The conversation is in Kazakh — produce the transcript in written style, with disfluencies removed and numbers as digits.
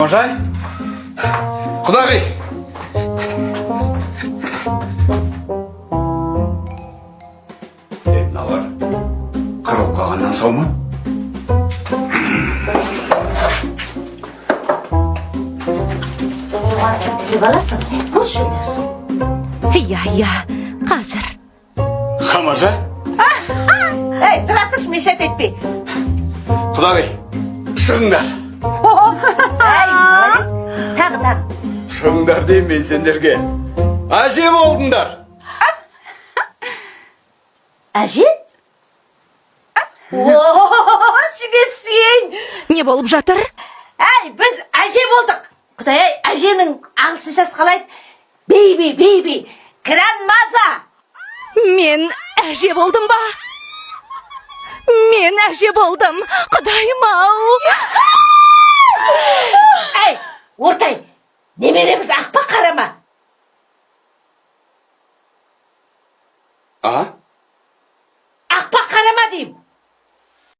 Можай? Құдағи! Е, мыналар қырылып қалғаннан сау ма? Жоғарыда іліп аласың, көрші. Иә, иә, қазір. Хамажа? Ей, тұра тұршы, мешать етпей. Құдағи, шығыңдар. Ай, молодец. Тағы, тағы. Шығыңдар деймін мен сендерге. Әже болдыңдар. Әже? О, сен. Не болып жатыр? Әй, біз әже болдық. Құдай ай, әженің ағылшыншасы қалай? Baby, baby, grandmother. Мен әже болдым ба? Мен әже болдым. Құдайым ау. Әй, Ортай, немереміз ақ па, қара ма? А?